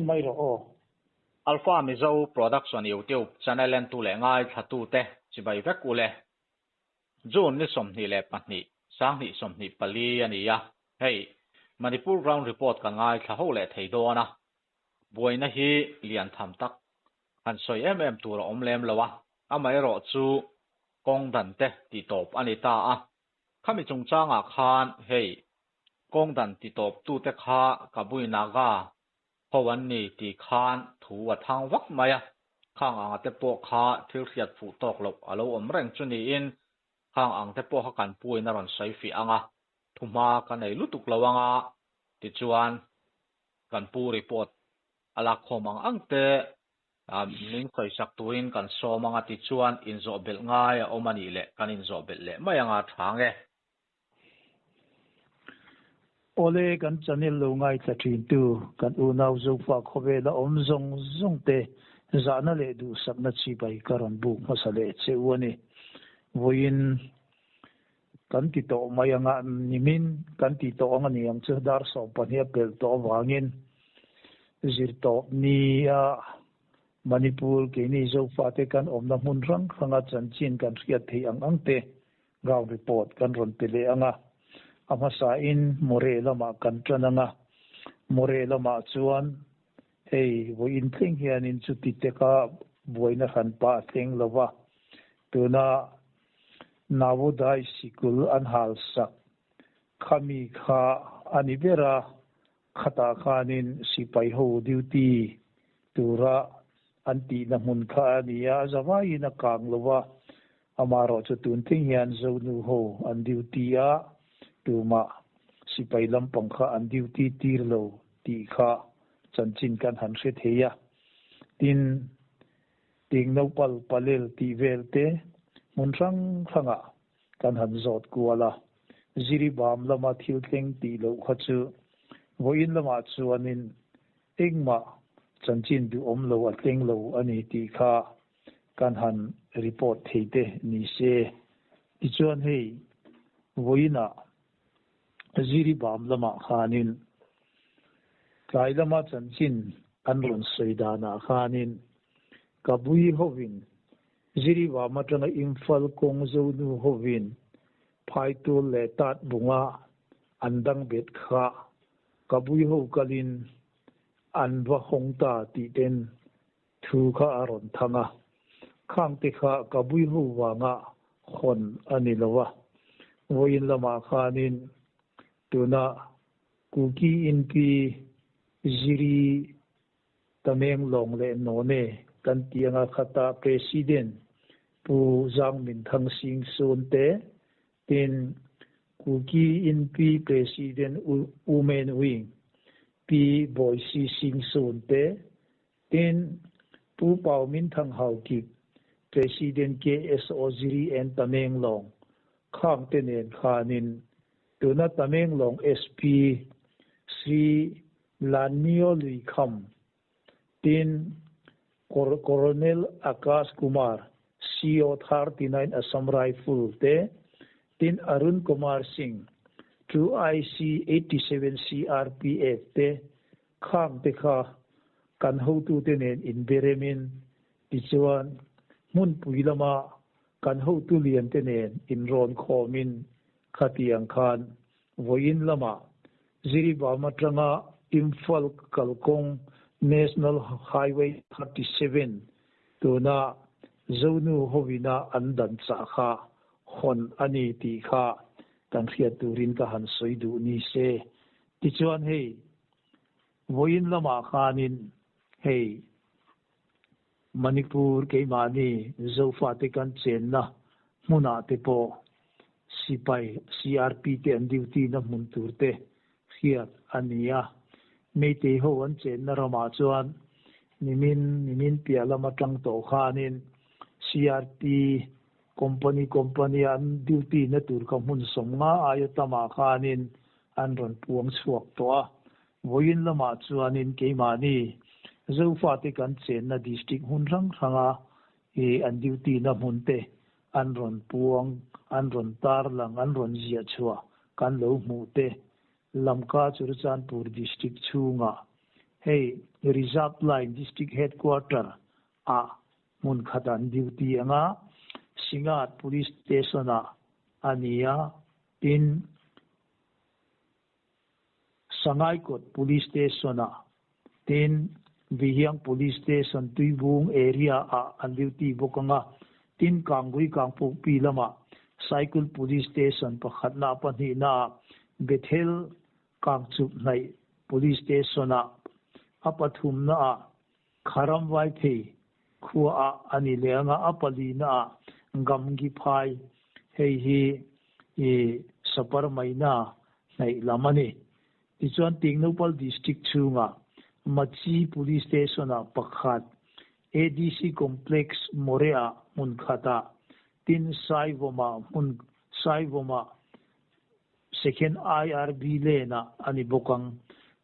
En mai rawh aw. Alpha Mizo Production YouTube channel entu leh ngaithlatute chibai vek ule. June ni 22, 2024 a ni a, hei Manipur Ground Report kan ngaithla ho leh thei dawn a, buaina hi lian tham tak han sawi em em tur a awm lem lo a, amaherawh chu kawng dan te titawp a ni ta a, khami chungchangah khan hei kawng dan titawptute kha Kabui Naga ho an ni tih khan thu a thang vak mai a, khang anga te pawh kha thil hriat fuh tawk loh a lo awm reng chu niin khang ang te pawh kha kan puiin a rawn sawi fiah ang a, thuhma ka nei lutuk lo ang a, tichuan kan pu report a lakkhawm ang ang te min sawisak turin kan sawm ang a, tichuan inzawh belh ngai a awm a nih leh kan inzawh belh leh mai ang a, tha nge. Awle kan channel lo ngaithla thin tu kan unau Zofa khawvela awm zawng zawng te zahna leh duhsakna chibai ka rawn buk hmasa leh che u a ni. Vawiin kan ti tawh mai anga nimin kan ti tawh ang a ni ang chu dar 12 a pelh tawh avangin zirtawp ni a Manipur keini Zofa te kan awmna hmun hrang hranga chanchin kan hriat theih ang ang te Ground report kan rawn pe leh ang a, a hmasain Moreh lamah kan tan ang a, Moreh lamah chuan hei vawiin thleng hianin chuti teka buaina hran pah a thleng lo va, tuna Navodai sikul an halsak khami kha a ni ber a, khatah khanin sipai ho duty tura an tihna hmun kha a ni a, a zavaiin a kang lo va, amaherawh chu tun thleng hian Zonu ho an duty a, tumah sipai lampang kha an duty tir lo tih kha chanchin kan han hre thei a. Tin, Tingnopal Palel tih vel te hmun hrang hrangah kan han zawt kual a, Jiribam lama thil thleng tih loh kha chu vawiin lamah chuanin engmah chanchin duhawm lo a thleng lo a ni tih kha kan han report thei te ni se. Tichuan hei vawiinah Jiribam lamah khanin tlai lama chanchin an rawn sawi danah khanin Kabui hovin Jiribam atanga Imphal kawng Zonu hovin Phaitul leh Tat bunga an dang bet kha Kabui ho kalin an va hawng ta tih ten thu kha a rawn thang a. Khang te kha Kabui ho vanga hawn a ni lo a. Vawiin lamah khanin tuna Kuki Inpi Jiri Tamenglong leh None kan tih anga khata President Pu Zangminthang Singh Sun te, tin Kuki Inpi President Women Wing Pi Bawisi Singh Sun te, tin Pu Pauminthang Haokip President KSO Ziri N Tamenglong khang te nen khanin tuna Tamenglong SP Sri Lanmio lui kham, tin Colonel Akash Kumar, CO 39 Assam Rifle te, tin Arun Kumar Singh, 2IC 87 CRPF te khang te kha kan hotute nen inberemin tichuan hmunpui lama kan hotu lian te nen inrawn khawmin khatiang khan vawiin lamah Jiribam atanga Imphal kalkawng National Highway 37 tuna Zonu hovina an dan chah kha hawn a ni tih kha kan hriat turin ka han sawi duh ni se. Tichuan hei vawiin lamah khanin hei Manipur keimahni Zofate kan chenna hmunah te pawh sipai CRP te an duty na hmun tur te hriat a ni a. Meitei ho an chenna ramah chuan nimin nimin piah lam atang tawh khanin CRP company company an duty na tur kha hmun 50 aia tamah khanin an rawn puang chhuak tawh a. Vawiin lamah chuanin keimahni Zofate kan chenna district hmun hrang hranga i an duty na hmun te an rawn puang, an rawn tarlang, an rawn ziah chhuah kan lo hmuh te Lamka Churachandpur district chhungah. Hei Reserve Line District Headquarter ah hmun khat an duty anga Singat Police Station ah a ni a, tin Sangaikawt Police Station ah tin Vihiang Police Station Tuibung area ah an duty bawk anga, tin Kangui Kangpokpi lamah Saikul Police Station pakhatna pahnihna ah Bethel Kangchup hnaih Police Station ah a pathumna ah Kharam Vaiphei khua ah a ni leh anga a palina ah Gamgi Phai hei hi i Sapar Maina hnaih lam a ni. Tichuan Tengnoupal District chhungah Machi Police Station ah pakhat ADC Complex Moreh ah hmun khat ah tin Saivawm ah hmun Saivawm ah Second IRB Lane ah a ni bawk ang.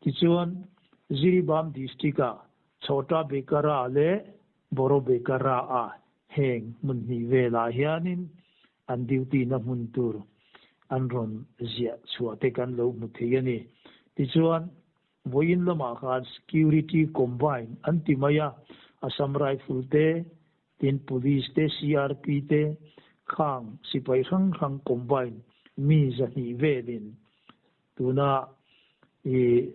Tichuan, Jiribam District-ah Chhota Bekara leh Boro Bekara-ah heng hmun hnih velah hianin an duty-na hmun tur an rawn ziah chhuah te kan lo hmu thei a ni. Tichuan, vawiin lamah khan Security Combine an ti mai a, Assam Rifle te, Tin Police te, CRP te khang sipai hrang hrang combine mi 200 velin tuna i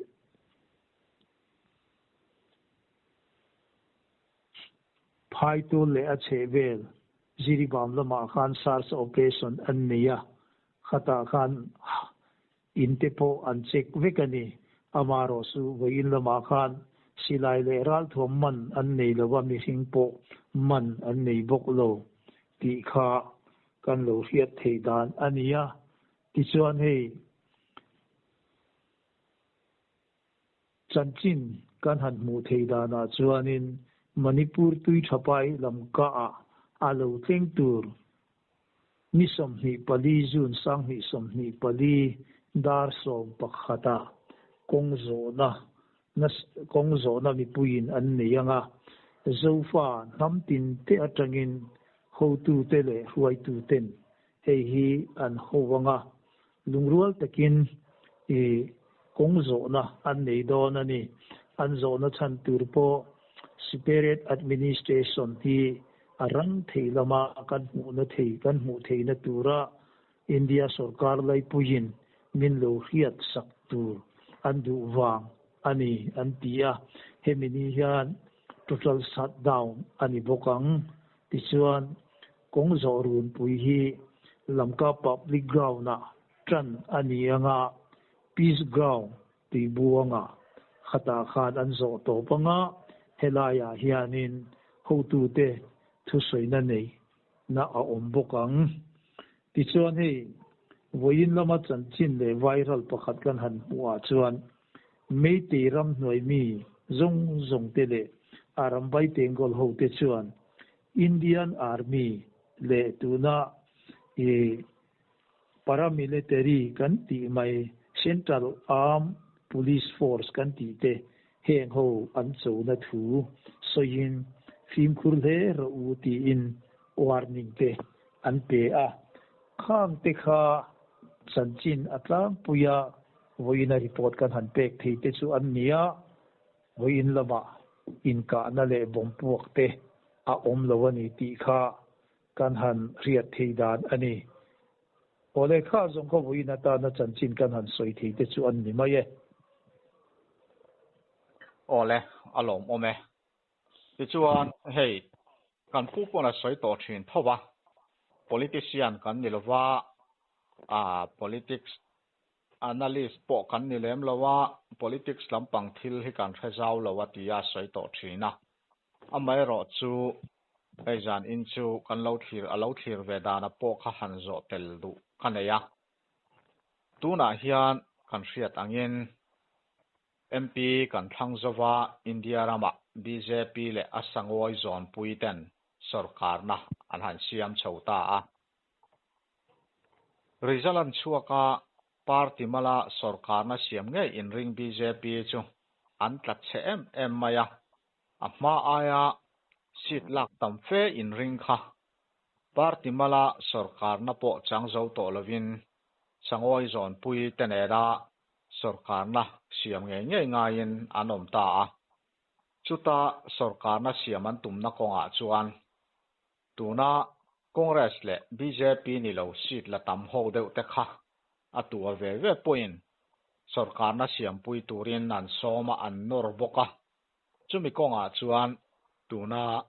Phaitawl leh a chheh vel Jiribam lamah khan search operation an nei a, khatah khan In te pawh an check vek a ni. Amaherawh chu vawiin lamah khan silai leh ralthuam man an nei lo a, mihring pawh man an nei bawk lo tih kha kan lo hriat theih dan a ni a. Tichuan hei chanchin kan han hmuh theih danah chuanin Manipur tui thapai lam kaah a lo thleng tur Ni 24 June 2024 dar 11 ah kawng zawhna kawng zawhna mipuiin an nei ang a, Zofa hnam tin te atangin hotute leh hruaituten hei hi an ho ang a, lungrual takin i kawng zawhna an nei dawn a ni. An zawhna chhan tur pawh Separate Administration hi a rang thei lama kan hmuhna thei kan hmuh theihna tura India sorkar laipuiin min lo hriat sak tur an duh vang a ni an ti a, hemi ni hian total shutdown a ni bawk ang. Tichuan, kawng zawh runpui hi Lamka Public Ground-ah ṭan a ni ang a, Peace Ground Tuibuanga khatah khan an zawh tawp ang a, helaiah hianin hotute thusawina nei na a awm bawk ang. Tichuan hei, vawiin lama chanchin leh viral pakhat kan han hmuhah chuan Meitei ramhnuai mi zawng zawng te leh Arambai Tengol hote chuan Indian Army leh tuna i Paramilitary kan tih mai, Central Armed Police Force kan tih te heng ho an chona thu sawiin fimkhur hle rawh u tiin warning te an pe a. Khang te kha chanchin a tlangpui a, vawiina report kan han pek thei te chu an ni a, vawiin lamah inkahna leh bawmpuak te a awm lo a ni tih kha Kan han hriat thei dan a ni. Aw lehkha zawng khaw vawiin atana chanchin kan han sawi thei te chu an ni mai e. Aw le, a lawmawm e. Tichuan, hei, kan pu pawn a sawi tawh thin tho va, politician kan ni lova, ah, politics analyst pawh kan ni lem lo a, politics lampang thil hi kan hre zau lo a tia a sawi tawh thin a. Amaherawh chu hei zan in chu kan lo thlir a lo thlir ve dana pawh kha han zawh tel duh ka nei a. Tunah hian kan hriat angin MP kan thlang zova India ramah bjp leh a sangawi zawnpui ten sawrkarna an han siam chho ta a. Result an chhuak a, party mala sawrkarna siam ngei inring bjp chu an tla chhe em em mai a, a hma aia seat lak tam fe inring kha party mala sawrkarna pawh chang zo tawh lovin Sangawi zawnpui te nena sawrkarna siam ngei ngei ngaiin an awm ta a. Chuta sorkarna siam an tumna kawngah chuan tuna Congress leh bjp ni lo seat la tam ho deuh te kha a tua ve ve pawhin sorkarna siampui turin an sawm a, an nawr bawk a. Chumi kawngah chuan tuna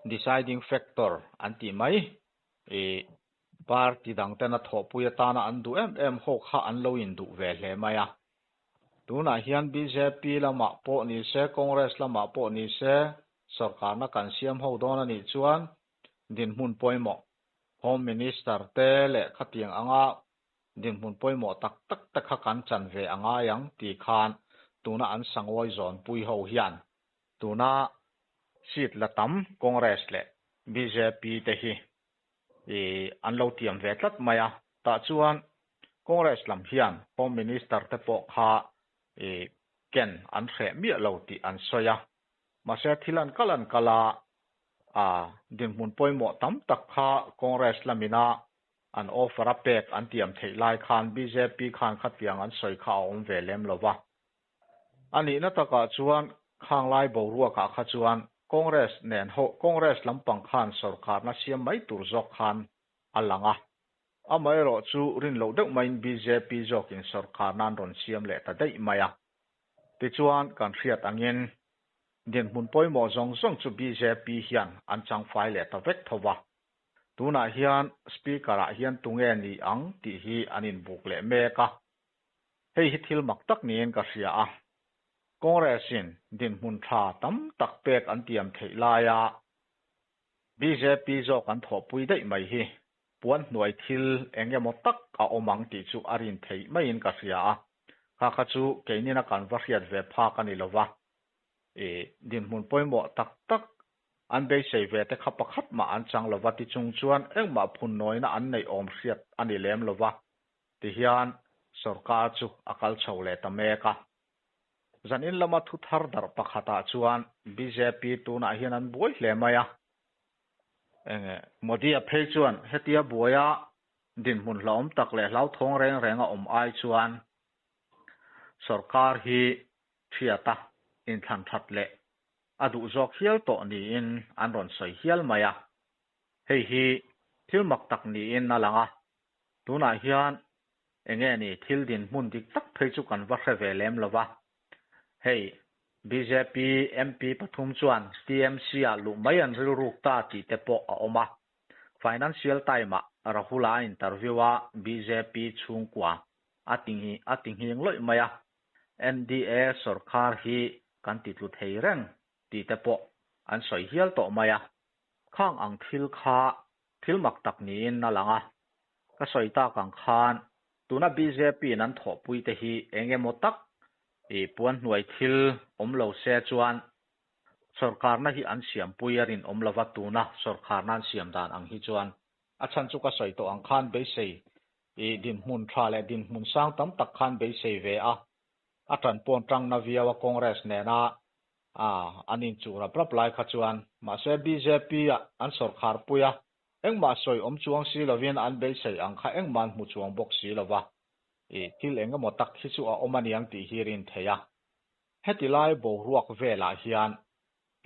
deciding factor an tih mai ih party dang tena thawhpui atana an duh em em ho kha an lo induh ve hle mai a. Tunah hian bjp lamah pawh ni se, Congress lamah pawh ni se sorkarna kan siam ho dawn a nih chuan dinhmun pawimawh Home Minister te leh khatiang anga dinhmun pawimawh tak tak te kha kan chan ve a ngai ang tih khan tuna an sangawi zawnpui ho hian tuna seat la tam Congress leh bjp te hi an lo tiam ve tlat mai a. Tah chuan Congress lam hian Home Minister te pawh kha ken an hreh miah lo tih an sawi a. Mahse thil an kal an kal a, dinhmun pawimawh tam tak kha Congress lamina an offer a pek an tiam theih lai khan bjp khan khatiang an sawi kha a awm ve lem lo va. A nihna takah chuan khanglai boruakah kha chuan Congress nen ho Congress lampang khan sorkarna siam mai tur zawk khan a lang a. Amaherawh chu rin loh deuh maiin bjp zawkin sorkarna an rawn siam leh ta daih mai a. Tichuan kan hriat angin dinhmun pawimawh zawng zawng chu bjp hian an changfai leh ta vek tho va. Tunah hian Speaker ah hian tunge ni ang tih hi an inbuk leh mek a. Hei hi thil mak tak niin ka hria a. Congress in dinhmun tha tam tak pek an tiam theih laia bjp zawk an thawhpui daih mai hi puan hnuai thil eng emaw tak a awm ang tih chu a rin theih maiin ka hria a. Kha kha chu keinina kan va hriat ve phak a ni lova. I dinhmun pawimawh tak tak an beisei ve te kha pakhat mah an chang lova ti chung chuan engmah phunnawina an neih awm hriat a ni lem lova. Tihian sorkar chu a kal chho leh ta mek a. Zanin lama thu thar darh pakhatah chuan bjp tunah hian an buai hle mai a. Enge Modi-a phei chuan hetia buaia dinhmun hlauhawm tak leh hlauthawng reng reng a awm ai chuan sorkar hi thiata inthlan that leh a duh zawk hial tawh niin an rawn sawi hial mai a. Hei hi thil mak tak niin a lang a. Tunah hian enge ni thil dinhmun dik tak phei chu kan va hre ve lem lo va. Hei bjp MP pathum chuan TMC ah luh mai an rilruk ta tih te pawh a awm a. Financial Time ah Rahul-a a interview a bjp chhungkua a ti a ti nghing lawih mai a. NDA sawrkar hi kan ti tlu thei reng tih te pawh an sawi hial tawh mai a. Khang ang thil kha thil mak tak niin a lang a. Ka sawi tak ang khan tuna bjp in an thawhpui te hi eng emaw tak i puan hnuai thil awm lo se chuan sawrkarna hi an siampui a rinawm lova tuna sawrkarna an siam dan ang hi chuan a chhan chu ka sawi tawh ang khan beisei i dinhmun tha leh dinhmun sang tam tak khan beisei ve a, a tan pawn tangna viau a Congress nena a an inchuh rap rap lai kha chuan mahse bjp ah an sawrkhar pui a, engmah sawi awm chuang si lovin an beisei ang kha engmah an hmu chuang bawk si lova, i thil eng emaw tak hi chu a awm aniang tih hi rin theih a. Heti lai boruak velah hian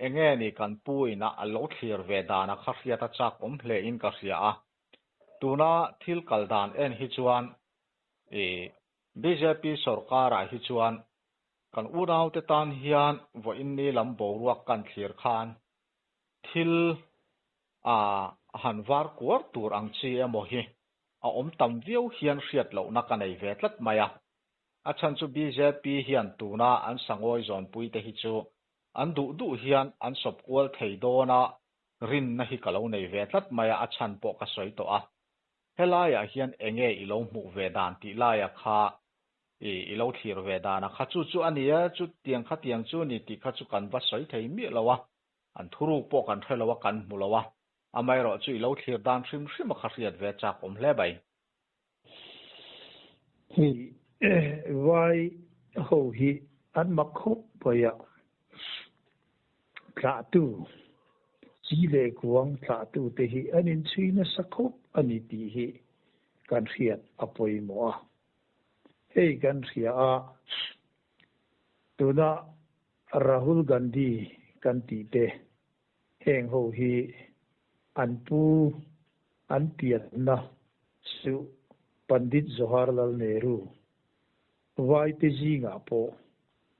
enge ni kan pu ina a lo thlir ve dana kha hriat a chak awm hle in ka hria a. Tuna thil kal dan en hi chuan i bjp sawrkarah hi chuan kan unaute tan hian vawiin ni lam boruak kan thlir khan thil a han var kuar tur ang chi emaw hi a awm tam viau hian hriat lohna ka nei ve tlat mai a. A chhan chu bjp hian tuna an sangawi zawnpui te hi chu an duh duh hian an sawp kual thei dawn a rinna hi ka lo nei ve tlat mai a, a chhan pawh ka sawi tawh a. Helaiah hian enge i lo hmuh ve dan tih laia kha i i lo thlir ve dan a kha chu chu a ni e, chu tiang kha tiang chu ni tih kha chu kan va sawi thei miah lo a, an thuruk pawh kan hre lo a, kan hmu lo a, amaherawh chu i lo thlir dan hrim hrim a kha hriat ve chak awm hle mai. Hei vai ho hi an mak khawp mai a, thlahtu chi leh kuang thlahtu te hi an inchhui nasa khawp a ni tih hi kan hriat a pawimawh a. Hei kan hria a, tuna. Rahul Gandhi kan tih te heng ho hi an pu an pianna chu Pandit Jawaharlal Nehru vai te zingah pawh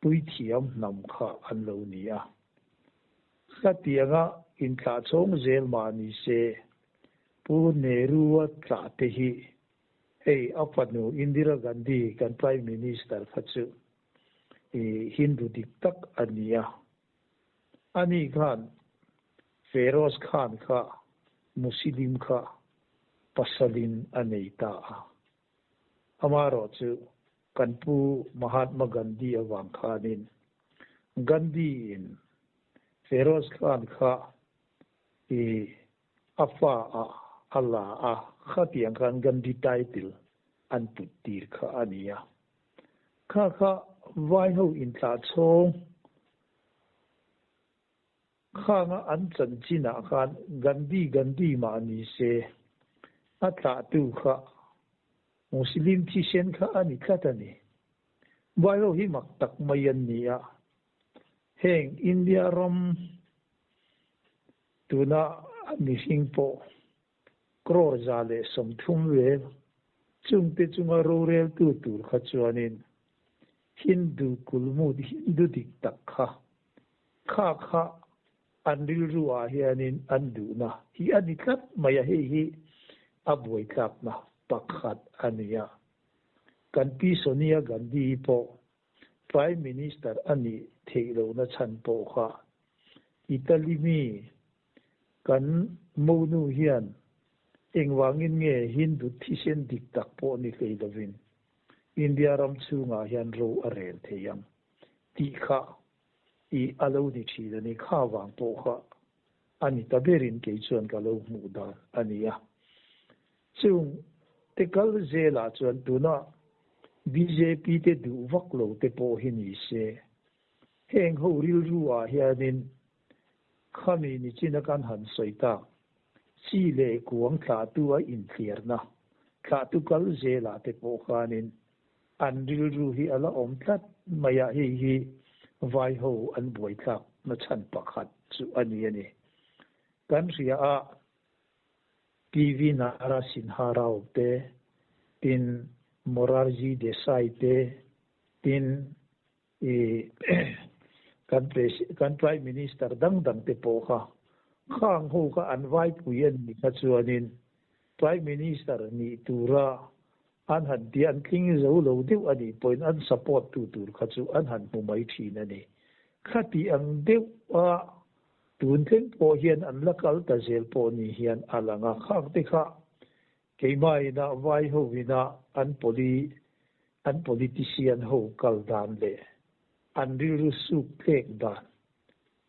puithiam hnam kha an lo ni a. Khatianga inthlah chhawng zel mah ni se, Pu Nehru-a tlah te hi hei a fanu Indira Gandhi kan Prime Minister kha chu i Hindu dik tak a ni a. Ani khan Feroz Khan kha Muslim kha pasalin a nei ta a. Amaherawh chu kan pu Mahatma Gandhi avang khanin Gandhi in Feroz Khan kha i a fa ah a la a, khatiang khan Gandhi title an put tir kha a ni a. Kha kha vai ho inthlah chhawng Khanga an chanchinah khan Gandhi Gandhi mah ni se, a tlahtu kha Muslim thisen kha a ni tlat a ni. Vai ho hi mak tak mai an ni a, heng India ram tuna mihring pawh crore 130 vel chungte chunga roreltu tur kha chuanin Hindu kulmut Hindu dik tak kha kha kha an rilru ah hianin an duhna hi a ni tlat mai a, hei hi a buaitlakna pakhat a ni a. Kan Pi Sonia Gandhi hi pawh Prime Minister a nih theih lohna chhan pawh kha Italy mi kan monu hian engvangin nge Hindu thisen dik tak pawh ni hlei lovin India ram chhungah hian ro a rel thei ang tih kha i a lo ni thin a ni. Kha vang pawh kha a ni ta berin kei chuan ka lo hmuh dan a ni a. Chung te kal zelah chuan tuna bjp te duh vak lo te pawh hi ni se, heng ho rilru ah hianin khami ni china kan han sawi tak chi leh kuang thlahtu a inthliarna thlahtu kal zelah te pawh khanin an rilru hi a la awm tlat mai a, hei hi vai ho an buaithlak na chhan pakhat chu a ni a ni. Kan hria a PV Narasimha Rao te, tin Morarji Desai te, tin i kan kan Prime Minister dang dang te pawh kha khang ho kha an vaipui a nih kha chuanin Prime Minister nih tura an han ti an tling zo lo deuh a nih pawhin an support tu tur kha chu an han hmu mai thin a ni. Khati ang deuh a tun thleng pawh hian an la kal ta zel pawh ni hian a lang a, khang te kha keimah ina vai ho ina an poli an politician ho kal dan leh an rilru suk tlek dan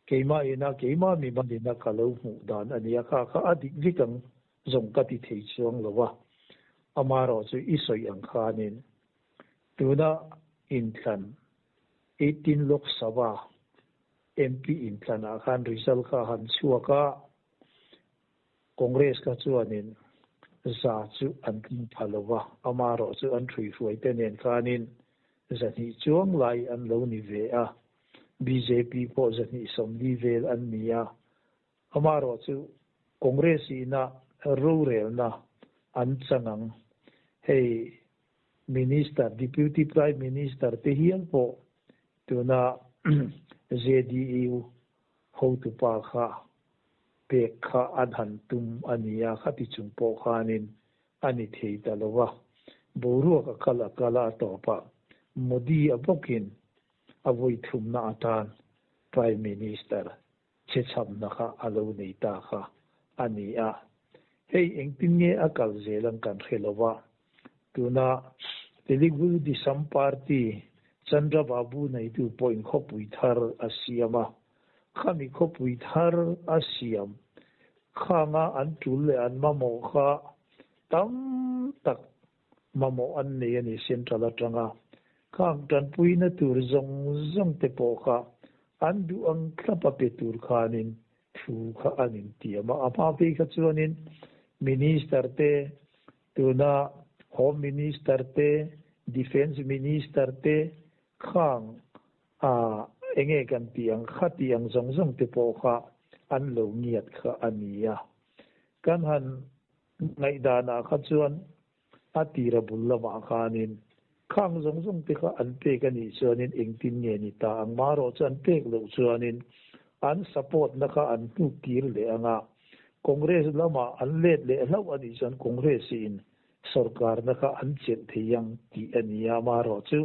keimah ina keimah mi malina ka lo hmuh dan a ni a, kha kha a dik vek ang zawng ka ti thei chuang lo a, amaherawh chu i sawi ang khanin tuna inthlan 18 Lok Sabha MP inthlanah khan result kha han chhuak a, Congress kha chuanin za chu an tling pha lo va, amaherawh chu an ṭhuihruai te nen khanin 200 chuang lai an lo ni ve a, BJP pawh 240 vel an ni a, amaherawh chu Congress ina rorelna an chang ang. Hei Minister, Deputy Prime Minister te hial pawh tuna JDU hotupa kha pek kha an han tum a ni a, khati chung pawh khanin a ni thei ta lo va. Boruak a kal a kal a, a tawpah Modi a bawkin a vawi thumna atan Prime Minister che chhamna kha a lo nei ta kha a ni a. Hei engtin nge a kal zel ang kan hre lo va. Tuna Telugu Desam Party Chandrababu Naidu pawhin khawpui thar a siam a. Khami khawpui thar a siam khanga an tul leh an mamawh kha tam tak mamawh an nei a ni Central atanga. Khang tanpuina tur zawng zawng te pawh kha an duh ang thlap a pe tur khanin thu kha an intiam a. A hma phei kha chuanin Minister te, tuna Home Minister te, Defence Minister te khang a Enge kan tih ang kha tih ang zawng zawng te pawh kha an lo ngiat kha a ni a. Kan han ngaihdanah kha chuan a tira bul lamah khanin khang zawng zawng te kha an pek a nih chuanin engtin nge ni ta ang marawh chu an pek loh chuanin an support na kha an hnuk kir leh ang a, Congress lamah an let leh hlauh a nih chuan Congress in sorkar na kha an chelh thei ang tih a ni a, marawh chu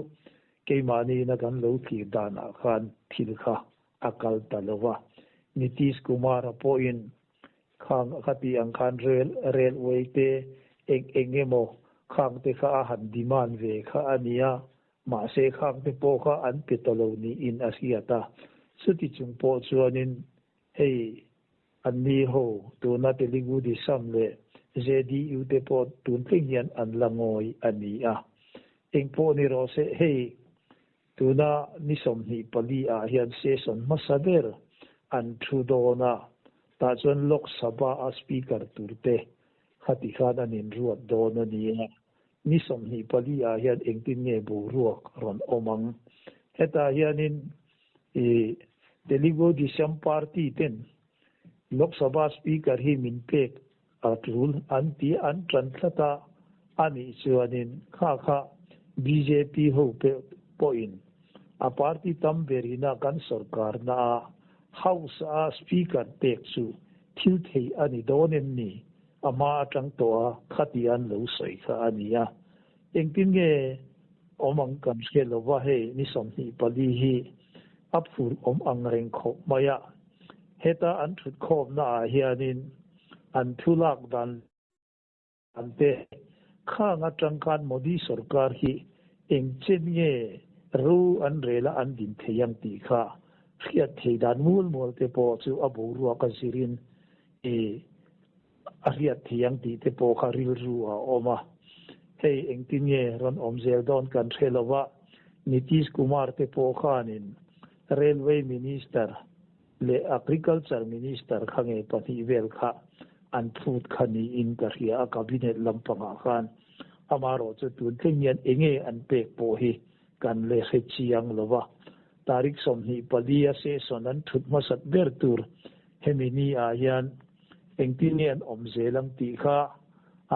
keimahni na kan lo thlir danah khan thil kha a kal ta lo va. Nitish Kumar-a pawhin khang kha tih ang khan rail railway te eng eng emaw khang te kha a han demand ve kha a ni a, mahse khang te pawh kha an pe ta lo niin a hriat a. Chuti chung pawh chuanin hei anni ho tuna Telugu Desam leh JDU te pawh tun thleng hian an la ngawi a ni a. Engpawh ni rawh se hei Tuna ni 24 ah hian session hmasa ber an thu dawn a, tah chuan Lok Sabha a speaker tur te khati khan an inruat dawn a ni a. Ni 24 ah hian engtin nge boruak rawn awm ang? Hetah hianin i Telugu Desam Party ten Lok Sabha speaker hi min pek a tul an ti an tan tlat a, a nih chuanin kha kha BJP ho pawhin a party tam berina kan sorkar na a House a speaker pek chu thil thei a ni dawn em ni? A hma atang tawh a khati an lo sawi kha a ni a. Engtin nge awm ang kan hre lova hei ni 24 hi a phur awm ang reng khawp mai a. Heta an thut khawmna ah hianin an thu lak dan an te khang atang khan Modi sarkar hi eng chen nge ro an rela an din thei ang tih kha hriat thei dan mual mual te pawh chu a boruak a zirin i a hriat thei ang tih te pawh kha rilru a awm a. Hei engtin nge rawn awm zel dawn kan hre lova Nitish Kumar te pawh khanin Railway Minister leh Agriculture Minister kha nge pahnih vel kha an phut kha niin ka hria a cabinet lampangah khan amarawh chu tun thleng hian enge an pek pawh hi kan le hre chiang lova. Tarik 24 a session an thut hmasat ber tur hemi ni ah hian engtin nge an awm zel ang tih kha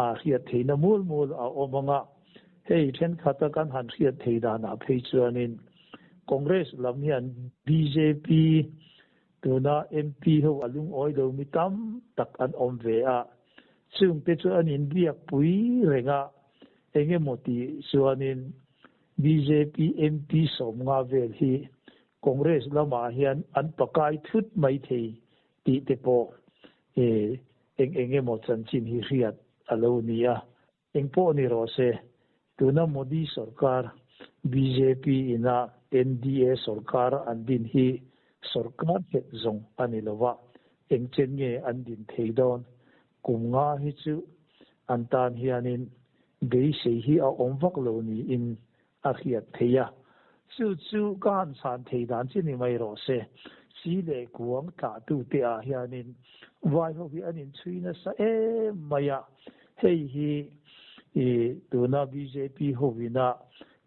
a hriat theihna mual mual a awm anga hei thenkhat a kan han hriat thei danah phei chuanin Congress lam hian BJP tuna MP ho a lungawi lo mi tam tak an awm ve a chung te chu an inbiak pui renga engemaw ti chuanin BJP MP 50 vel hi Congress lamah hian an pakai thut mai thei tih te pawh e eng engemaw chanchin hi hriat a lo ni a. Engpawh ni rawh se tuna Modi sarkar BJP ina NDA sarkar an din hi sarkar het zawng a ni lova eng chen nge an din thei dawn kum nga hi chu an tan hianin beisei hi a awm vak lo niin a hriat thei a. Chu chu ka han chhan thei dan chi ni mai rawh se. Si leh kuang tlah tu te ah hianin vai ho hi an inchhui nasa em mai a. Hei hi i tuna BJP hovina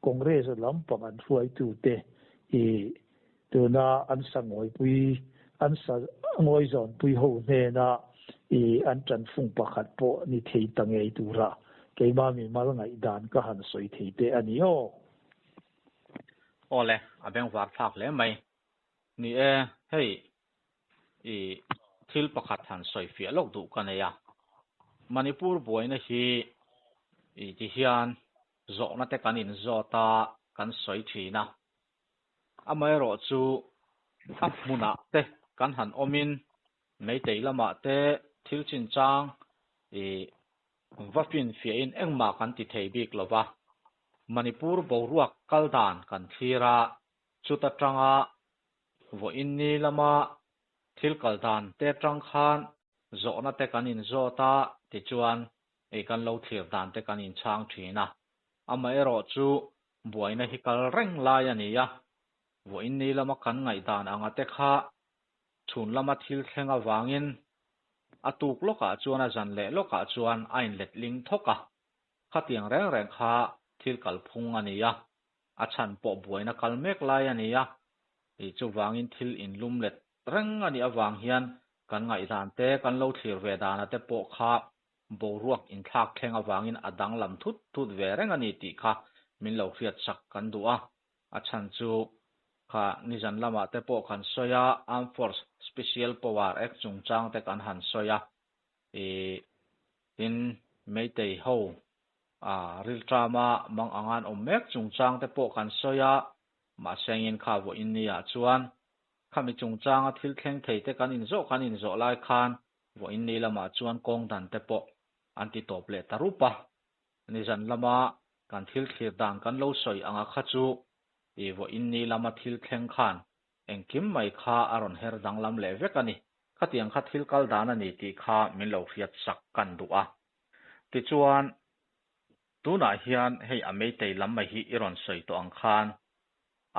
Congress lampang an hruai tu te i tuna an sangawi pui an sa ngawi zawn pui ho hnena i an tan fung pakhat pawh ni thei ta ngei tura keima mi mal ngaih dan ka han sawi thei te a ni aw. Awle a beng var thlak hle mai. Ni e hei i thil pakhat han sawi fiah lawk duh ka nei a. Manipur buaina hi i ti hian zawhna te kan in zawt a kan sawi thin a. Amaherawh chu a hmunah te kan han awmin meitei lamah te thil chinchang i va fin fiahin engmah kan ti thei bik lova. Manipur boruak kal dan kan thlir a, chuta tanga vawiin ni lama thil kal dan te tang khan zawhna te kan in zawt a tichuan ei kan lo thlir dan te kan in chhang thin a. Amaherawh chu buaina hi kal reng lai a ni a, vawiin ni lama kan ngaih dan anga te kha chhun lama thil thleng awangin a tuk lawkah chuan a zan leh lawkah chuan a inlet ling thawk a. Khatiang reng reng kha thil kal phung a ni a, a chhan pawh buaina kal mek lai a ni a. I chuvangin thil inlum let reng a nih avang hian kan ngaihdan te, kan lo thlir ve dana te pawh kha boruak inthlak thleng avangin a danglam thut thut ve reng a ni tih kha min lo hriatsak kan duh a. A chhan chu kha nizan lamah te pawh kan sawi a, Armed Force Special Power Act chungchang te kan han sawi a. I tin Meitei ho a rilṭama mang anga an awm mek chungchang te pawh kan sawi a, mahse engin kha vawiin ni ah chuan khami chungchanga thil thleng thei te kan inzawh kan inzawh lai khan vawiin ni lamah chuan kawng dan te pawh an ti tawp leh ta rup a. Nizan lama kan thil thlir dan kan lo sawi anga kha chu i vawiin ni lama thil thleng khan engkim mai kha a rawn her danglam leh vek a ni. Khatiang kha thil kal dan a ni tih kha min lo hriat sak kan duh a. Tichuan, tunah hian hei a Meitei lam mai hi i rawn sawi tawh ang khan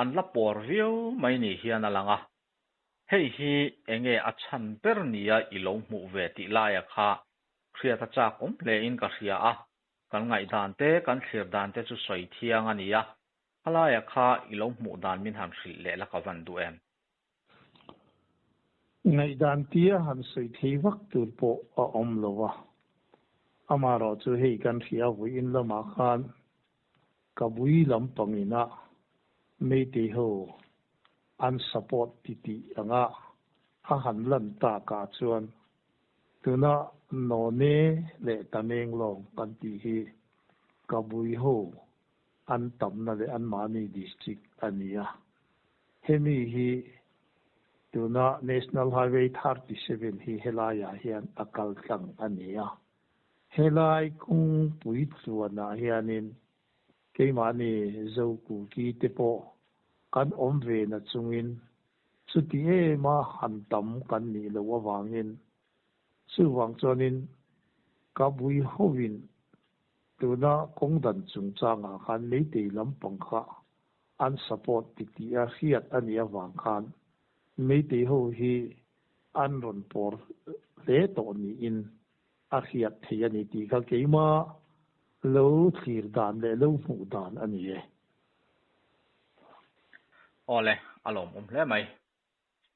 an la pawr viau mai ni hian a lang a. Hei hi enge a chhan ber nia i lo hmuh ve tih laia kha hriat a chak awm hle in ka hria a, kan ngaihdan te, kan thlir dan te chu sawi thiang a ni a, khalaia kha i lo hmuh dan min han hrilh leh la ka van duh em? Ngaihdan tia han sawi thei vak tur pawh a awm lo a, amaherawhchu hei kan hria vawiin lamah khan ka bui lampang inah Meitei ho an support ti tih anga a han lan takah chuan tuna None leh Tamenglong kan tih hi ka bui ho an tamna leh anmahni district a ni a. Hemi hi tuna National Highway 37 hi helaiah hian a kal tlang a ni a. Helai kawngpui tluanah hianin keimahni Zokuki te pawh kan awm ve na chungin chuti ema han tam kan nih loh avangin chuvang chuanin ka bui hovin tuna kawng dan chungchangah khan Meitei lampang kha an support ti tih a hriat a nih avang khan Meitei ho hi an rawn pawr hle tawh niin a hriat thei a ni tih kha keimah lo thlir dan leh lo hmuh dan a ni e. Awle, a lawmawm hle mai.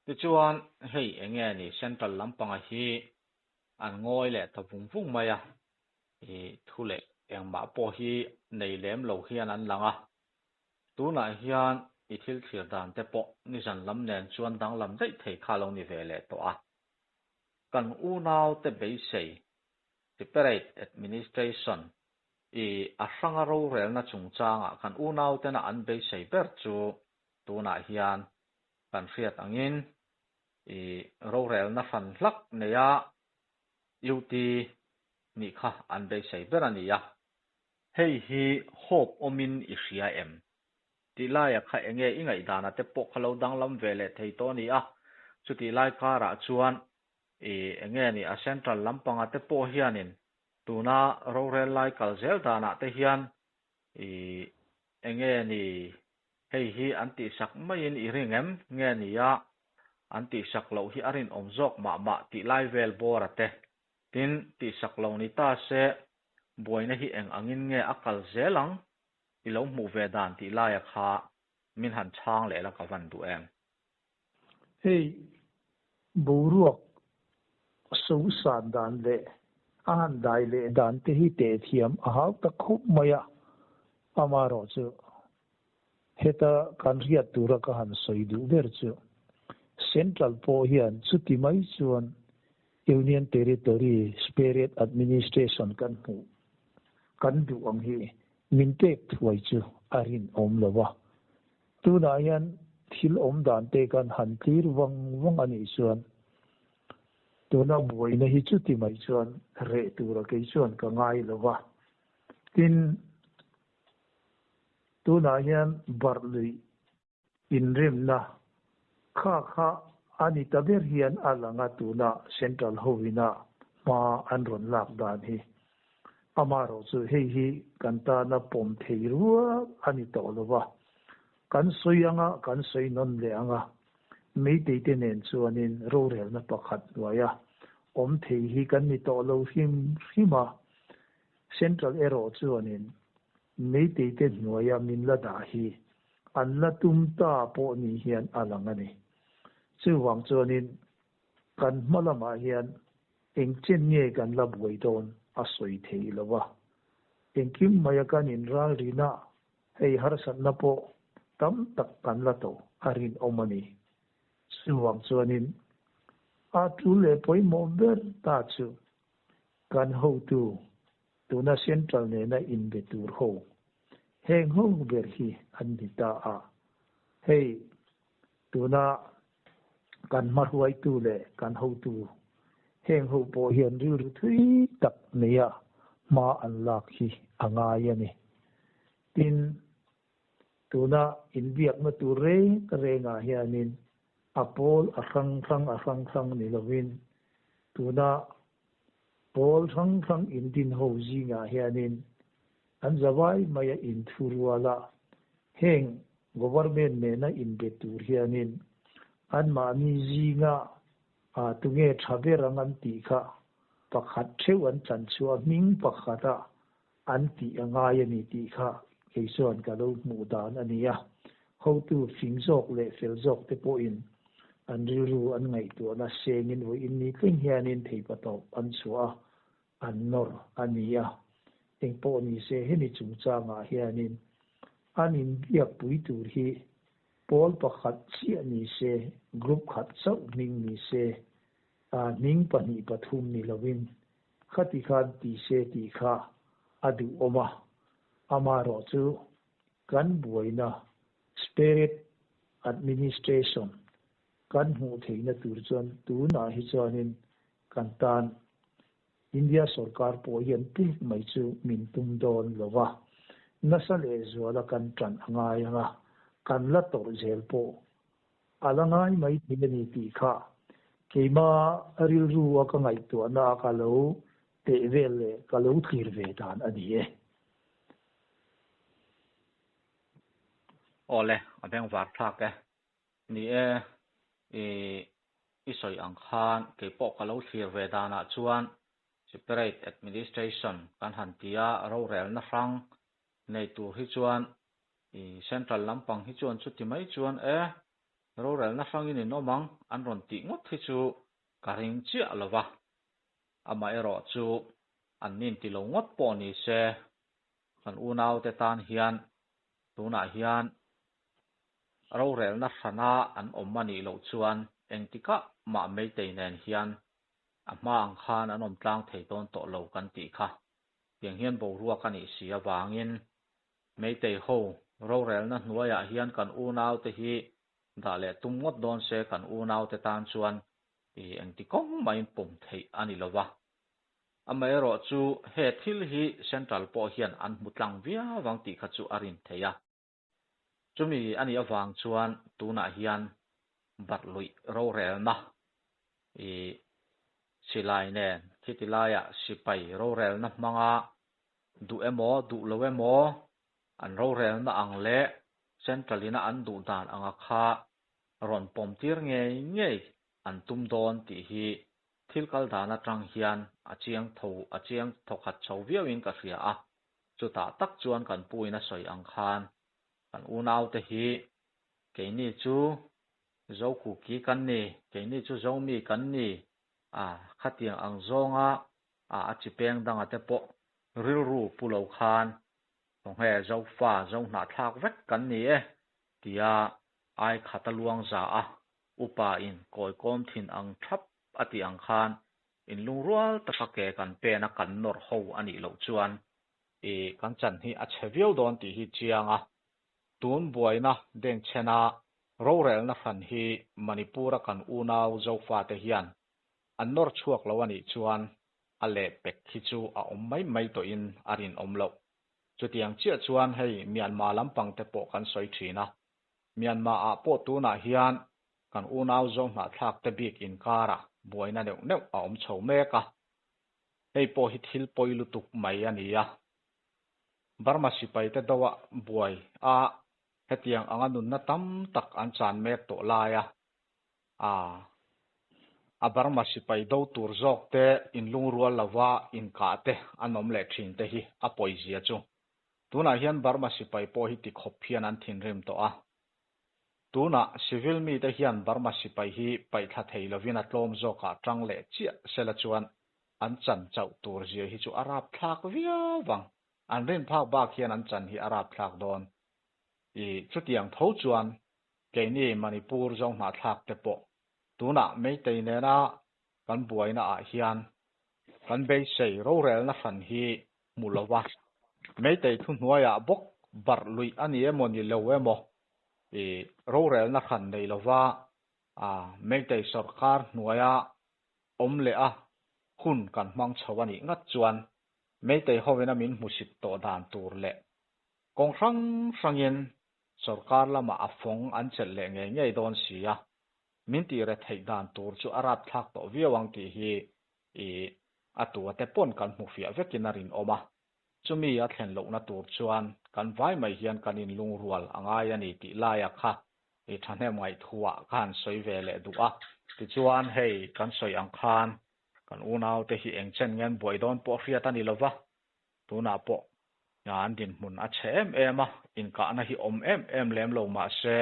Tichuan, hei enge ni Central lampanga hi an ngawi leh ta vung vung mai a, i thu leh engmah pawh hi nei lem lo hian an lang a. Tunah hian i thil thlir dan te pawh nizan lam nen chuan danglam daih thei kha lo ni ve leh tawh a. Kan unau te beisei, Separate Administration, i a hranga rorelna chungchangah kan unau tena an beisei ber chu tunah hian kan hriat angin i rorelna hran hlak neia UT nih kha an beisei ber a ni a. Hei hi hope awmin i hria em? Tih laia kha enge i ngaihdana te pawh kha lo danglam ve leh thei tawh a ni a. Chutih lai karah chuan i enge ni a central lampanga te pawh hianin tuna rorel lai kal zel danah te hian i enge ni hei hi an tihsak maiin i ring em? Nge ni a an tihsak loh hi a rinawm zawk mah mah tih lai vel bawr a te. Tin, tihsak lo ni ta se buaina hi eng angin nge a kal zel ang? I lo hmuh ve dan tih laia kha min han chhang leh la ka van duh em? Hei boruak so san dan leh a han dai leh dan te hi teh thiam a hau ta khawp mai a, amaherawhchu heta kan hriat tura ka han sawi duh ber chu Central pawh hian chuti mai chuan Union Territory Separate Administration kan hmuh kan duh ang hi min pek thuai chu a rinawm lo a. Tunah hian thil awm dan te kan han tlir vang vang a nih chuan tuna buaina hi chuti mai chuan reh tura kei chuan ka ngai lo va. Tin, tunah hian barh luih inremna kha kha a ni ta ber hian a lang a, tuna Central hovina hma an rawn lak dan hi. Amaherawhchu hei hi kan tana pawm thei rual a ni tawh lo va, kan sawi anga kan sawi nawn leh anga Meitei te nen chuanin rorelna pakhat hnuaia awm thei hi kan ni tawh lo hrim hrim a, Central erawh chuanin Meitei te hnuaia min la dah hi. an la tum ta pawh ni hian a lang a ni. Chuvang chuanin kan hma lamah hian eng chen nge kan la buai dawn a sawi thei lo a. Engkim maia kan inralrina hei harsatna pawh tam tak kan la tawh a rinawm a ni. Chuvang chuanin a tul leh pawimawh ber ta chu kan hotu tuna Central nena inbe tur ho heng ho ber hi an ni ta a. Hei tuna kan hmahruaitu leh kan hotu heng ho pawh hian rilru thui tak neia hma an lak hi a ngai a ni. Tin, tuna inbiakna tur reng rengah hianin a pawl a hrang hrang a hrang hrang ni lovin tuna pawl hrang hrang indin ho zingah hianin an zavai maia inthu ruala heng government nena inbe tur hianin anmahni zinga tunge tha ber ang an tih kha pakhat theuh an tlan chhuah hming pakhata an tih a ngai a ni tih kha kei chuan ka lo hmuh dan a ni a. Hotu fing zawk leh fel zawk te pawhin an rilru an ngaihtuahna sengin vawiin ni thleng hianin theipatawp an chhuah a, an nawr a ni a. Engpawh ni se hemi chungchangah hianin an inbiakpui tur hi pawl pakhat chiah ni se, group khat chauh hming ni se, hming pahnih pathum ni lovin Khati khan ti se tih kha a duhawm a, amaherawh chu kan buaina Spirit Administration kan hmuh theihna tur chuan tunah hi chuanin kan tan India sorkar pawh hian pek mai chu min tum dawn lo va, nasa lehzuala kan tan a ngai ang a, kan la tawrh zel pawh a la ngai mai thei a ni tih kha keima rilru a ka ngaihtuahna a ka lo teh vel leh ka lo thlir ve dan a ni e. Awle, a bengvar thlak e. Ni e, i i sawi ang khan keipawh ka lo thlir ve danah chuan Separate Administration kan han ti a, rorelna hrang nei tur hi chuan I central lampang hi chuan chuti mai chuan e, rorelna hrangin in awm ang an rawn tih ngawt hi chu ka ring chiah lo va. Amaherawh chu an nin ti lo ngawt pawh ni se, kan unaute tan hian tunah hian rorelna hrana an awm a nih loh chuan engtikah mah Meitei nen hian a hma ang khan an awm tlang thei dawn tawh lo kan tih kha. Tiang hian boruak a nih si avangin Meitei ho rorelna hnuaiah hian kan unaute hi dah leh tum ngawt dawn se kan unaute tan chuan i engti kawng mahin pawm theih a ni lova. Amaherawh chu he thil hi Central pawh hian an hmu tlang viau ang tih kha chu a rin theih a. Chumi a nih avang chuan tunah hian Barhluih rorelna i silai nen khiti laiah sipai rorelna hmanga Duh emaw, duh lo emaw, an rorelna ang leh Central ina an duh dan anga kha rawn pawm tir ngei ngei an tum dawn tih hi thil kal dan atang hian a chiang tho a chiang thawkhat chho viauin ka hria a. Chutah tak chuan kan pu in a sawi ang khan kan unaute hi keini chu Zokuki kan ni, keini chu Zomi kan ni a, khatiang ang zawnga a a chi peng danga te pawh rilru pu lo khan khawnge Zofa zo hnahthlak vek kan ni e tia ai khat a luang za a, upa in kawi kawm thin ang thap a tih ang khan in lungrual taka ke kan pen a kan nawrh ho a nih loh chuan i kan chan hi a chhe viau dawn tih hi chiang a, tun buaina dengchhena rorelna hran hi Manipur a kan unau Zofa te hian An nawr chhuak lo a nih chuan a leh pek hi chu a awm mai mai tawhin a rinawm loh. Chutiang chiah chuan hei Myanmar lampang te pawh kan sawi thin a. Myanmar ah pawh tunah hian kan unau zo hnahthlak te bik inkara buaina neuh neuh a awm chho mek a. Hei pawh hi thil pawi lutuk mai a ni a. Burma sipai te do ah buai a hetiang anga nunna tam tak an chan mek tawh lai a. A, a Burma sipai do tur zawk te inlungrual lova inkah te an awm leh thin te hi a pawizia chu. Tunah hian Burma sipai pawh hi tikhawp hian an thinrim tawh a. Tunah civil mite hian Burma sipai hi paihthla thei lovin a tlawm zawkah tang leh chiah sela chuan an chan chauh tur zia hi chu a rapthlak viau vang. An rin phak bak hian an chan hi a rapthlak dawn. I chutiang tho chuan keini Manipur Zohnahthlak te pawh tunah Meitei nena kan buaina ah hian kan beisei rorelna hran hi hmu lo va, Meitei thuhnuaiah bawk barh luih a ni emaw ni lo emaw i rorelna hran nei lova Meitei sawrkar hnuaia awm leh a hun kan hmang chho a nih ngat chuan Meitei hovina min hmusit tawh dan tur leh kawng hrang hrangin sawrkar lamah a fawng an chelh leh ngei ngei dawn si a, min tih re theih dan tur chu a rapthlak tawh viau ang tih hi i a tua te pawn kan hmu fiah vekin a rinawm a. Chumi a thlen lohna tur chuan kan vai mai hian kan inlungrual a ngai a ni tih laia kha i thahnem ngaihtuah ka han sawi ve leh duh a. Tichuan hei kan sawi ang khan kan unaute hi eng chen nge an buai dawn pawh hriat a ni lova, tunah pawh an dinhmun a chhe em em a, inkahna hi awm em em lem lo mahse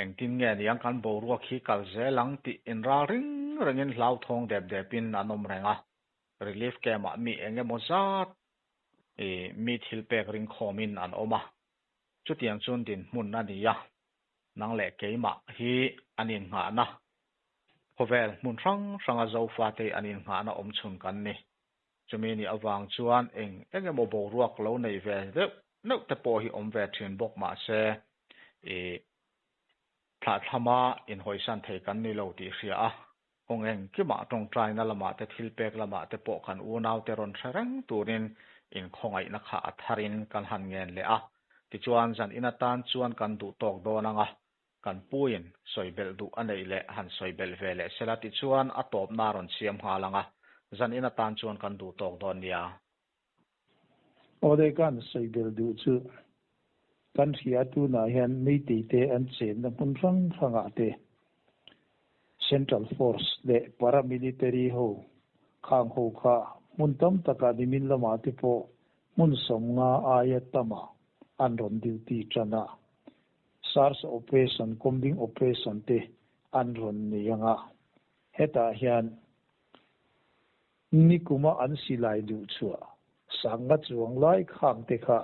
Engtin nge niang kan boruak hi kal zel ang tih inral ring rengin hlauthawng dep depin an awm reng a. Relief camp-ah mi eng emaw zat i mi thil pek ringkhawmin an awm a. Chutiang chuan dinhmun a ni a, nang leh keimah hi an innghahna khawvel hmun hrang hranga Zofate an innghahna awmchhun kan ni. Chumi nih avang chuan eng eng emaw boruak lo nei ve deuh neuh te pawh hi awm ve thin bawk mah se i thlahthlama inhawisan thei kan ni lo tih hria a, kawng engkimah tawngtaina lamah te thil pek lamah te pawh kan unaute rawn hre reng turin inkhawngaihna kha a tharin kan han ngen leh a. Tichuan zan in atan chuan kan duh tawk dawn ang a, Kan puiin sawi belh duh a neih leh han sawi belh ve leh sela tichuan a tawpna a rawn siam nghal ang a, zan in atan chuan kan duh tawk dawn nia. Awle kan sawi belh duh chu kan hria tunah hian Meitei te an chenna hmun hrang hrangah te Central Force leh Paramilitary ho khang ho kha hmun tam takah nimin lamah te pawh hmun 50 aia tamah an rawn duty tan a. Search operation, combing operation te an rawn nei ang a, hetah hian nikuma an silai duh chhuah sanga chuang lai khang te kha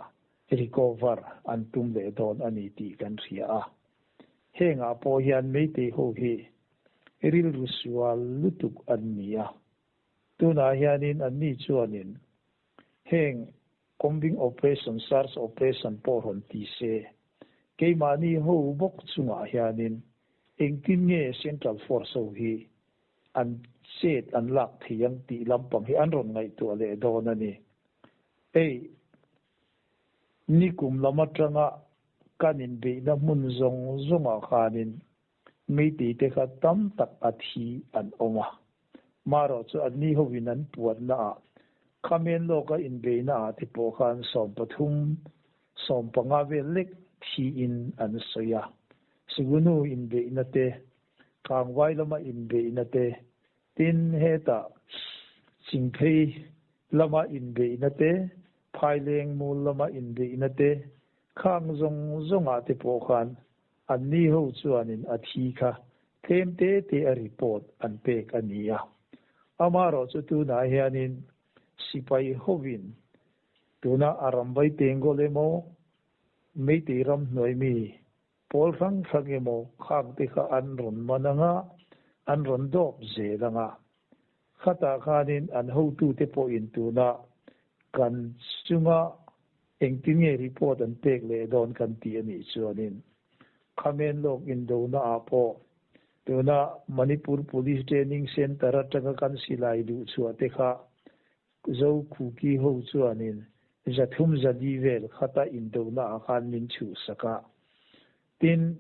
recover an tum leh dawn a ni tih kan hria a. Hengah pawh hian Meitei ho hi rilru sual lutuk an ni a, tunah hianin anni chuanin heng Combing operation, search operation pawh rawn ti se. Keimahni ho bawk chungah hianin engtin nge Central Force ho hi an chet an lak thei ang tih lampang hi an rawn ngaihtuah leh dawn a ni. Hei, nikum lam atanga kan inbeihna hmun zawng zawngah khanin Meitei te kha tam tak a thi an awm a. Marawh chu anni hovin an puanna ah, Khamen lawka inbeihna ah te pawh khan 13, 15 vel lek thiin an sawi a. Sugunu inbeihna te, Kangvai lama inbeihna te, tin hetah Chingphei lama inbeihna te, Phaileng mul lama inbeihna te, khang zawng zawngah te pawh khan Anni ho chuanin a thi kha tlem te te a report an pek a ni a. Amaherawh chu tunah hianin sipai hovin tuna a ramvai tengkawl emaw, Meitei ram hnuai mi pawl hrang hrang emaw khang te kha an rawn man ang a, an rawn dawp zel ang a. Khatah khanin an hotute pawhin tuna kan chunga Engtin nge report an pek leh dawn kan tih a nih chuanin Khamen lawk indona ah pawh tuna Manipur Police Training Centre atanga kan silai duh chhuah te kha Zo Kuki ho chuanin 300 400 vel khata indona ah khan min chhuhsak a. Tin,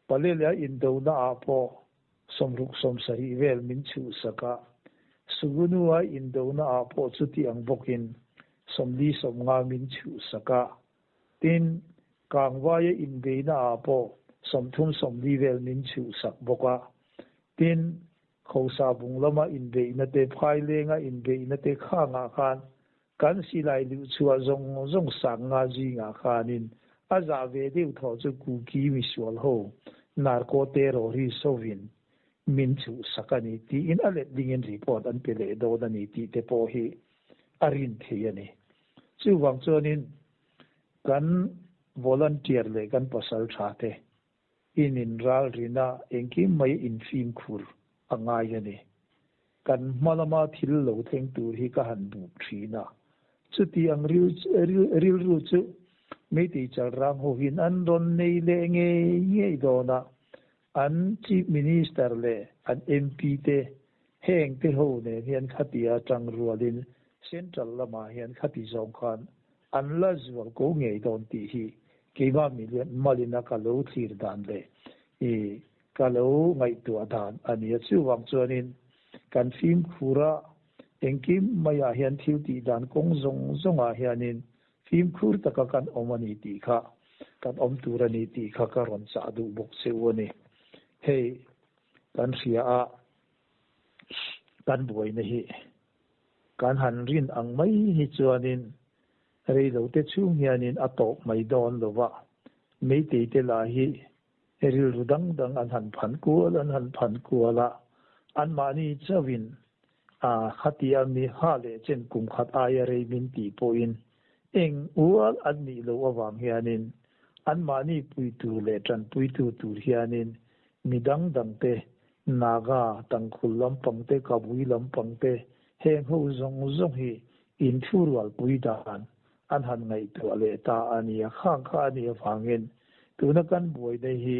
Palelia indona ah pawh 60 70 vel min chhuhsak a, Sugunua indona ah pawh chuti ang bawkin 40 50 min chhuhsak a, tin, Kangvaia inbeihna ah pawh 30 40 vel min chhuhsak bawk a, tin, Khosa bung lama inbeihna te, Phailenga inbeihna te khangah khan kan silai luhchhuah zawng zawng 50 zingah khanin A zah ve deuh thaw chu Kuki misual ho narco terrorist hovin min chhuhsak a ni tiin a let dingin report an pe leh dawn a ni tih te pawh hi a rin thei a ni. Chuvang chuanin kan volunteer leh kan pasal tha te in in ralrina engkim mai in fimkhur a ngai a ni. Kan hma lama thil lo thleng tur hi ka han buk thin a. Chuti ang rilru chu Meitei chalrang ho hian an rawn nei leh ngei ngei dawn a. An Chief Minister leh an MP te heng te ho nen hian khatia tang rualin Central lamah hian khati zawng khan an la zual ko ngei dawn tih hi keimah malina ka lo thlir dan leh i ka lo ngaihtuah dan a ni a. Chuvang chuanin kan fimkhur a, engkim maiah hian thil tih dan kawng zawng zawngah hianin fimkhur taka kan awm a ni tih kha, kan awm tur a ni tih kha ka rawn chah duh bawk che u a ni. Hei kan hria a, kan buaina hi kan han rin ang mai hi chuanin reilote chhung hianin a tawp mai dawn lo va, Meitei te lah hi rilru dang dang an han phan kual an han phan kual a, anmahni chauhin a khatia mi ha leh chen kum khat aia rei min tih pawhin eng ual an nih loh avang hianin anmahni puitu leh tanpuitu tur hianin mi dang dang te Naga tangkhul lampang te Kabui lampang te heng ho zawng zawng hi inthurualpui dan an han ngaihtuah leh ta a ni a, khang kha a nih avangin tuna kan buaina hi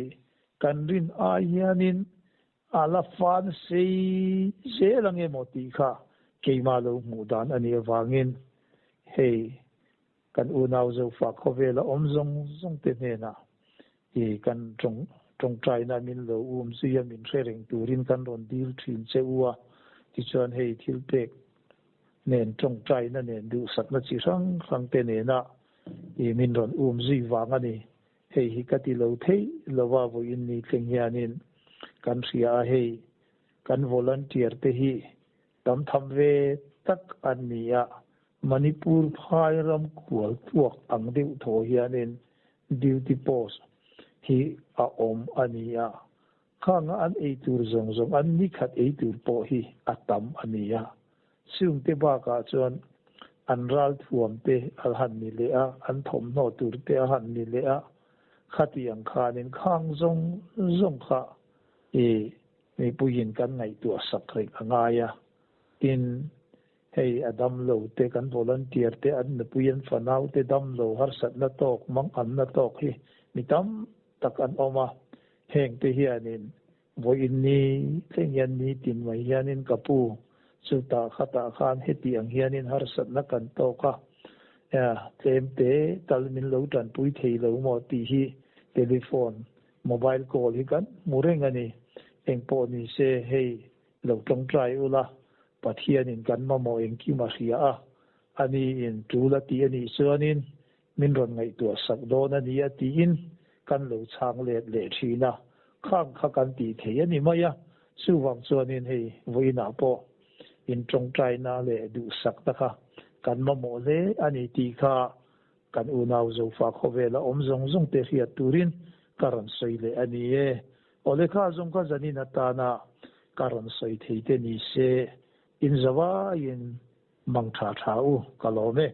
kan rin ai hianin a la fan sei zel ang emaw tih kha keimah lo hmuh dan a nih avangin hei kan unau Zofa khawvela awm zawng zawng te hnenah i kan tawng tawngtaina min lo um zui a, min hre reng turin kan rawn dil thin che u a, tichuan hei thil pek nen tawngtaina nen duhsakna chi hrang hrang te nena i min rawn um zui vang a ni. Hei hi ka ti lo theih lova vawiin ni thleng hianin kan hria a, hei kan volunteer te hi tam tham ve tak an ni a, Manipur phai ram kual puak ang deuh thaw hianin duty post hi a awm a ni a, Khanga an ei tur zawng zawng an ni khat ei tur pawh hi a tam a ni a. Chungte bakah chuan an ral thuam te a han ni leh a, an thawmhnaw tur te a han ni leh a, khati ang khanin khang zawng zawng kha i mipuiin kan ngaihtuah sak reng a ngai a. Tin, hei a damlo te, kan volunteer te, an nupui an fanau te damlo harsatna tawk, manganna tawk hi mi tam tak an awm a, heng te hianin vawiin ni thleng hian nitin mai hianin ka pu chutah khatah khan heti ang hianin harsatna kan tawk a, tlem te tal min lo tanpui thei lo maw tih hi telephone, mobile call hi kan hmu reng a ni. Engpawh ni se hei lo tawngtai ula, Pathianin kan mamawh engkim a hria a, aniin tul a tih a nih chuanin Min rawn ngaihtuah sak dawn a nia tiin kan lo chhang let leh thin a, khang kha kan tih thei a ni mai a, chuvang chuanin hei vawiinah pawh in tawngtaina leh duhsakna kha kan mamawh hle a ni tih kha kan unau Zofa khawvela awm zawng zawng te hriat turin ka rawn sawi leh a ni e. Aw lehkha zawng kha zanin atana ka rawn sawi thei te ni se, in zavaiin mang tha tha u ka lawm e.